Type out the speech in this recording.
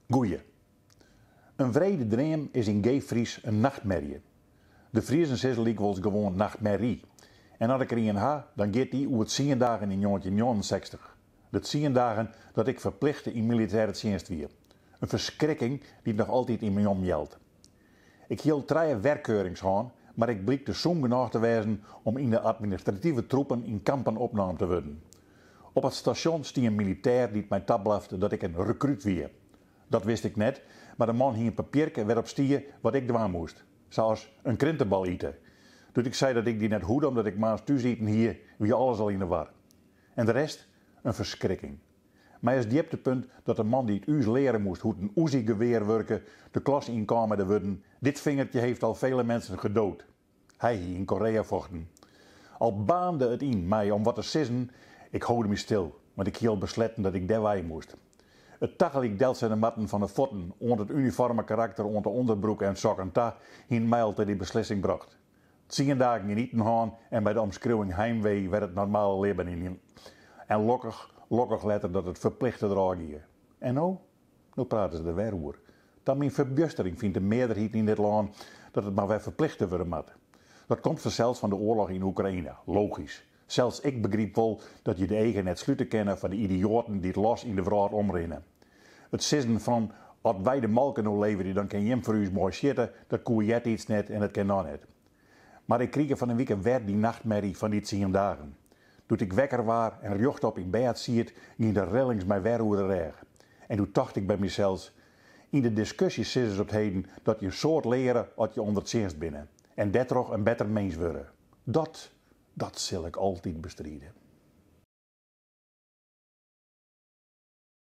Goeie. In wrede dream is yn geef Frysk in nachtmerje. De Friezen sizze lykwols gewoan nachtmerrie. En as ik der ien ha, dan giet dy oer tsien dagen yn njoggentjinhûndertnjoggenensechstich. De tsien dagen dat ik ferplichte yn militêre tsjinst wie. In ferskrikking dy't noch altyd yn my omjelt. Ik hie al trije werkeurings hân, mar ik blykte sûn genôch te wêzen om yn de administrative troepen yn Kampen opnaam te wurden. Op it stasjon stie in militêr dy't my tablafte dat ik in rekrút wie. Dat wist ik net, mar de man hie in papierke wêrop stie wat ik dwaan moast. Sa as in krintebal ite. Doe't ik sei dat ik dy net hoede omdat ik moarns thús iten hie, wie alles al yn 'e war. En de rest? In ferskrikking. Mei as djiptepunt dat de man dy't ús leare moast hoe't in Uzi-gewear wurke, de klas ynkaam mei de wurden, Dit vingertje heeft al vele mensen gedood. Hy hie yn Korea fochten. Al baarnde it yn my om wat te sizzen, ik holde my stil, want ik hie al besletten dat ik dêrwei moast. It tagelyk delsette moatten fan de fuotten oant it uniforme karakter oant de ûnderbroek en sokken ta hiene my al ta dy beslissing brocht. Tsien dagen gjin iten hân en by de omskriuwing heimwee wer it normale libben yn. En lokkich, lokkich letter dat it ferplichte derôf gie. En no? No prate se der wer oer. Ta myn ferbjustering fynt de mearderheid yn dit lân dat it mar wer ferplichte wurde moat. Dat komt fansels fan de oarloch yn Oekraïne, logysk. Sels ik begryp wol dat je de eagen net slute kinne foar de idioaten dy't los yn de wrâld omrinne. It sizzen fan at wy de molke no leverje dan kin jim foar ús moai sjitte, dat koe eartiids net en dat kin no net. Mar ik krige fan 'e wike wer dy nachtmerrie fan dy tsien dagen. Doe't ik wekker waar en rjochtop yn bêd siet, giene de rillings my wer oer de rêch. En doe tocht ik by mysels, yn de diskusjes sizze se op 't heden dat je in soad leare at je ûnder tsjinst binne en dêrtroch in better mins wurde. Dat, dat sil ik altyd bestride.